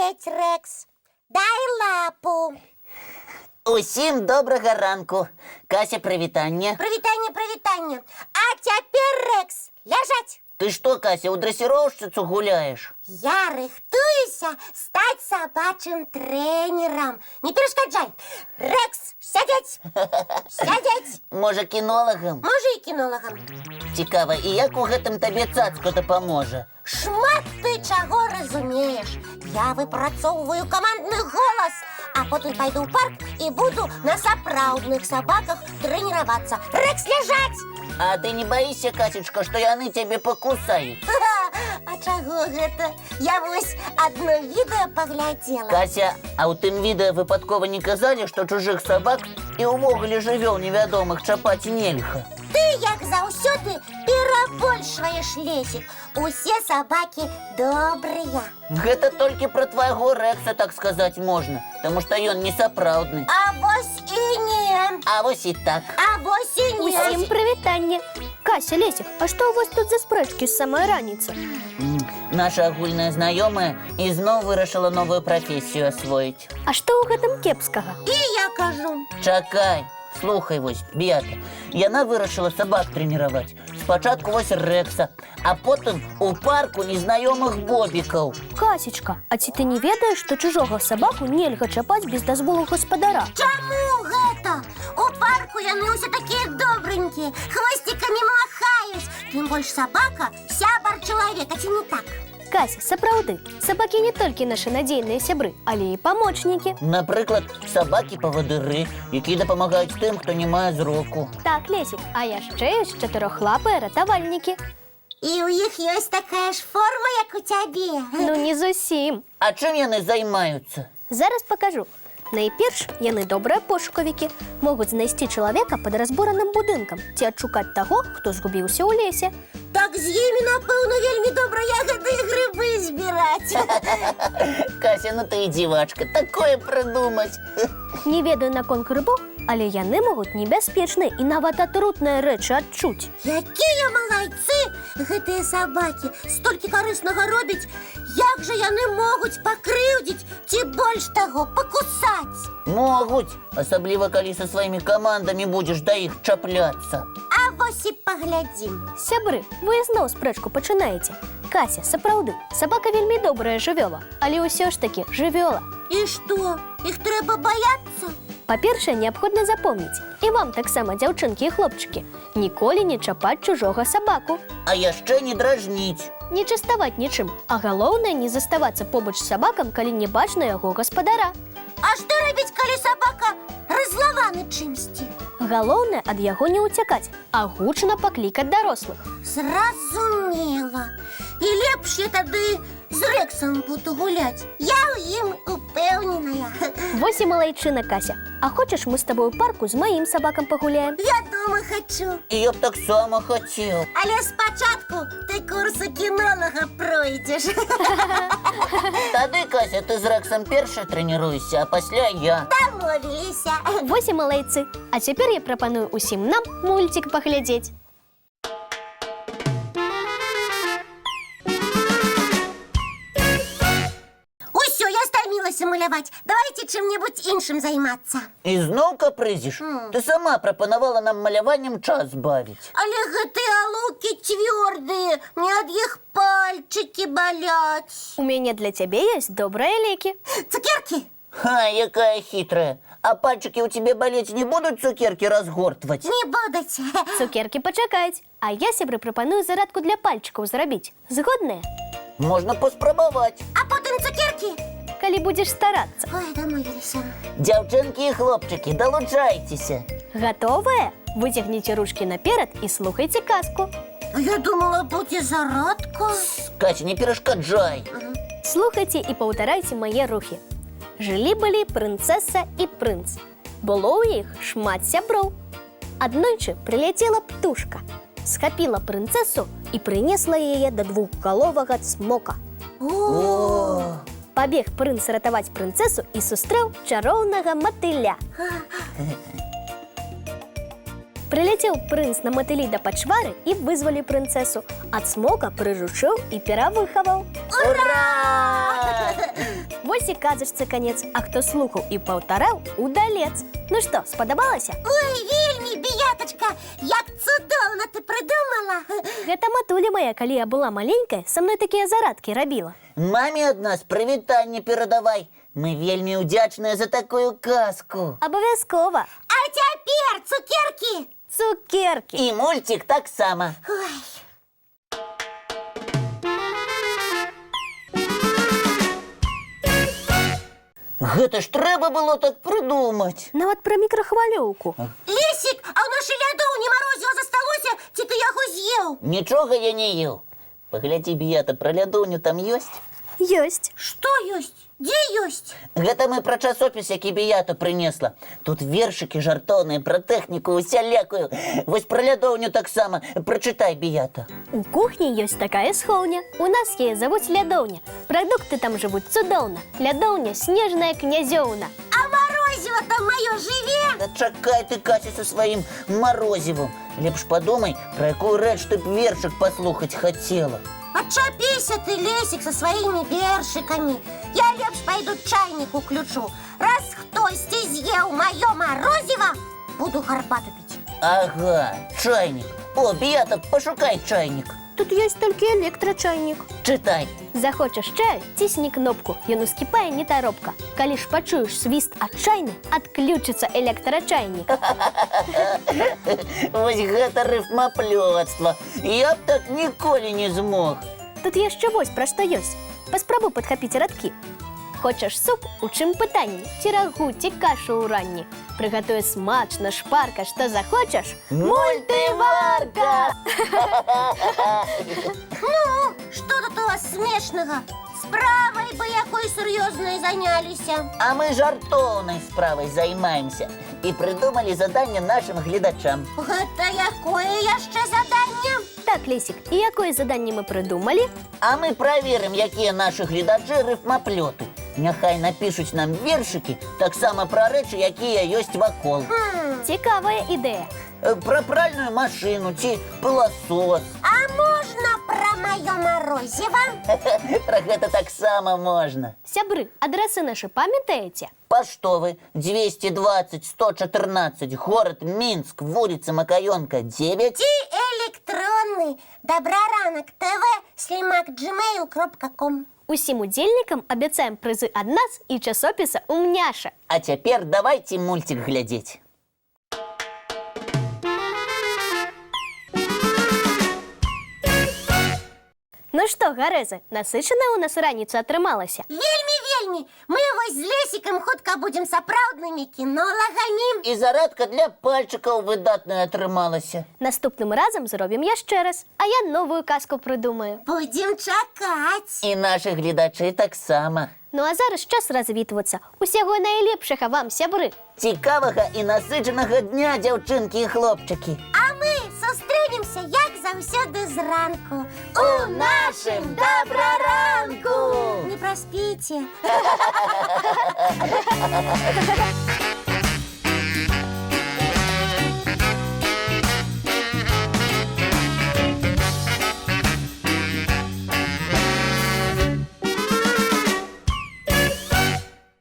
Сядзець, Рэкс. Дай лапу. Усім добрага ранку. Кася, прывітанне. Прывітанне, прывітанне. А цяпер, Рэкс, ляжаць. Ты што, Кася, у дрэсіроўшчыцу гуляеш? Я рыхтуюся стаць сабачым трэнерам. Не перашкаджай. Рэкс, сядзець. Сядзець. Можа, кінолагам? Можа, і кінолагам. Цікава, і як у гэтым табе цацка дапаможа? Шмат ты чаго разумееш. Я выпрацоўваю камандны голас, а потым пайду ў парк і буду на сапраўдных сабаках трэніравацца. Рэкс, ляжаць! А ты не баішся, Касечка, што яны цябе пакусаюць? А чаго гэта? Я вось адно відэа паглядзела. Кася, а ў тым відэа выпадкова не казалі, што чужых сабак і ўвогуле жывёл невядомых чапаць нельга? Ты, як заўсёды, перабольшваеш, Лесік. Усе сабакі добрыя. Гэта толькі пра твайго Рэкса так сказаць можна, таму што ён не сапраўдны. А вось і не. А вось і так. А вось і не. Усім прывітанне. Кася, Лесік, а што ў вас тут за спрэчкі з самай раніцы? Наша агульная знаёмая ізноў вырашыла новую прафесію асвоіць. А што ў гэтым кепскага? І я кажу. Чакай, слухай вось, Беата. Яна вырашыла сабак трэніраваць. Спачатку вось Рэкса, а потым у парку незнаёмых бобікаў. Касечка, а ці ты не ведаеш, што чужога сабаку нельга чапаць без дазволу гаспадара? Чаму гэта? У парку яны ўсе такія добренькія, хвосцікамі махаюць. Тым больш сабака сябар чалавека, ці не так? Кася, сапраўды, сабакі не толькі нашы надзейныя сябры, але і памочнікі. Напрыклад, сабакі-павадыры, якія дапамагаюць тым, хто не мае зроку. Так, Лесік, а яшчэ ёсць чатырохлапыя ратавальнікі. І ў іх ёсць такая ж форма, як у цябе. Ну не зусім. А чым яны займаюцца? Зараз пакажу. Найперш, яны добрыя пошукавікі, могуць знайсці чалавека пад разбураным будынкам ці адшукаць таго, хто згубіўся ў лесе. Так з імі, напэўна, вельмі добра ягады і грыбы збіраць. Кася, ну ты і дзівачка, такое прыдумаць. Не ведаю наконт грыбоў, але яны могуць небяспечныя і нават атрутныя рэчы адчуць. Якія малайцы гэтыя сабакі, столькі карыснага робяць. Як жа яны могуць пакрыўдзіць ці больш таго пакусаць? Могуць, асабліва калі са сваімі камандамі будзеш да іх чапляцца. А вось і паглядзім. Сябры, вы ізноў спрэчку пачынаеце. Кася, сапраўды, сабака вельмі добрая жывёла, але ўсё ж такі жывёла. І што? Іх трэба баяцца? Па-першае, неабходна запомніць, і вам таксама, дзяўчынкі і хлопчыкі, ніколі не чапаць чужога сабаку, А яшчэ не дражніць. не частаваць нічым, а галоўнае не заставацца побач з сабакам, калі не бачна яго гаспадара. А што рабіць, калі сабака раззлаваны чымсьці? Галоўнае ад яго не ўцякаць, а гучна паклікаць дарослых. Зразумела. І лепш я тады з Рэксам буду гуляць. Я ў ім упэўненая. Вось і малайчына, Кася. А хочаш, мы з табой у парку з маім сабакам пагуляем? Вядома, хачу. І я б таксама хацеў. Але спачатку ты курсы кінолага пройдзеш. Тады, Кася, ты з Рэксам першая трэніруешся, а пасля я. Дамовіліся. Вось і малайцы. А цяпер я прапаную усім нам мульцік паглядзець. Усё, я стамілася маляваць. Давайте чым-небудзь іншым займацца. Ізноў капрызіш? Ты сама прапанавала нам маляваннем час бавіць. Але гэтыя алоўкі цвёрдыя, мне ад іх пальчыкі баляць. У мяне для цябе ёсць добрыя лекі. Цукеркі? Ха, якая хітрая. А пальчыкі ў цябе балець не будуць цукеркі разгортваць? Не будуць. Цукеркі пачакаюць. А я, сябры, прапаную зарадку для пальчыкаў зрабіць. Згодныя? Можна паспрабаваць. А потым цукеркі? Калі будзеш старацца. Ой, дамовіліся. Дзяўчынкі і хлопчыкі, далучайцеся. Гатовыя? Выцягніце ручкі наперад і слухайце казку. А я думала, будзе зарадка. Кася, не перашкаджай. Слухайце і паўтарайце мае рухі. Жылі-былі прынцэса і прынц. Было ў іх шмат сяброў. Аднойчы прыляцела птушка, схапіла прынцэсу і прынесла яе да двухгаловага цмока. О, Пабег прынц ратаваць прынцэсу і сустрэў чароўнага матыля. Прыляцеў прынц на матылі да пачвары і вызваліў прынцэсу. Ад цмока прыручыў і перавыхаваў. Ура! Вось і казачцы канец, а хто слухаў і паўтараў, удалец. Ну што, спадабалася? Ой, вельмі, Біятачка, як цудоўна ты прыдумала. Гэта матуля моя, калі я была маленькая, са мной такія зарадкі рабіла. Маме ад нас прывітанне перадавай. Мы вельмі ўдзячныя за такую казку. Абавязкова. А цяпер цукеркі. Цукеркі. І мульцік таксама. Ой. Гэта ж трэба было так прыдумаць. Нават пра мікрахвалёўку. Лесік, а ў нашай лядоўні марозіва засталося, ці ты яго з'еў? Нічога я не еў. Паглядзі, Біята, пра лядоўню там ёсць? Ёсць. Што ёсць? Дзе ёсць? Гэта мы пра часопіс, які Біята прынесла. Тут вершыкі жартоўныя пра тэхніку усялякую. Вось пра лядоўню таксама. Прачытай, Біята. У кухні ёсць такая схоўня. У нас яе завуць лядоўня. Прадукты там жывуць цудоўна. Лядоўня — снежная князёўна. А марозіва там маё жыве? Да чакай ты, Кася, са сваім марозівам. Лепш падумай, пра якую рэч ты б вершык паслухаць хацела. Адчапіся ты, Лесік, са сваімі вершыкамі. Я лепш пайду чайнік уключу. Раз хтосьці з'еў маё марозіва, буду гарбату піць. Ага, чайнік. О, Біята, пашукай чайнік. Тут ёсць толькі электрачайнік. Чытай. Захочаш чаю, цісні кнопку, ён ускіпае нетаропка. Калі ж пачуеш свіст адчайны, адключыцца электрачайнік. Вось гэта рыфмаплёцтва. Я б так ніколі не змог. Тут яшчэ вось пра што ёсць. Паспрабуй падхапіць радкі. Хочаш суп, у чым пытанне, ці рагу, ці кашу ўранні. Прыгатуе смачна, шпарка, што захочаш. Мультыварка! Ну, што тут у вас смешнага? Справай бы якой сур'ёзнай заняліся. А мы жартоўнай справай займаемся і прыдумалі заданне нашым гледачам. Гэта якое яшчэ заданне? Так, Лесік, і якое заданне мы прыдумалі? А мы праверым, якія нашы гледачы рыфмаплёты. Няхай напішуць нам вершыкі таксама пра рэчы, якія ёсць вакол. Цікавая ідэя. Пра пральную машыну ці пыласос. А можна пра маё марозіва? Пра гэта таксама можна. Сябры, адрасы нашы памятаеце? Паштовы 220 114, горад Мінск, вуліца Макаёнка, 9. Ці электронны добраранак тв слімак gmail.com. Усім удзельнікам абяцаем прызы ад нас і часопіса «Умняша». А цяпер давайте мульцік глядзець. Ну што, гарэзы, насычаная ў нас раніца атрымалася. Вельмі, вельмі. Мы вось з Лесікам хутка будзем сапраўднымі кінолагамі. І зарадка для пальчыкаў выдатная атрымалася. Наступным разам зробім яшчэ раз, а я новую казку прыдумаю. Будзем чакаць. І нашы гледачы таксама. Ну а зараз час развітвацца. Усяго найлепшага вам, сябры! Цікавага і насычанага дня, дзяўчынкі і хлопчыкі. А мы сустрэнемся, як заўсёды, зранку. У нашым Дабраранку! Не проспіце.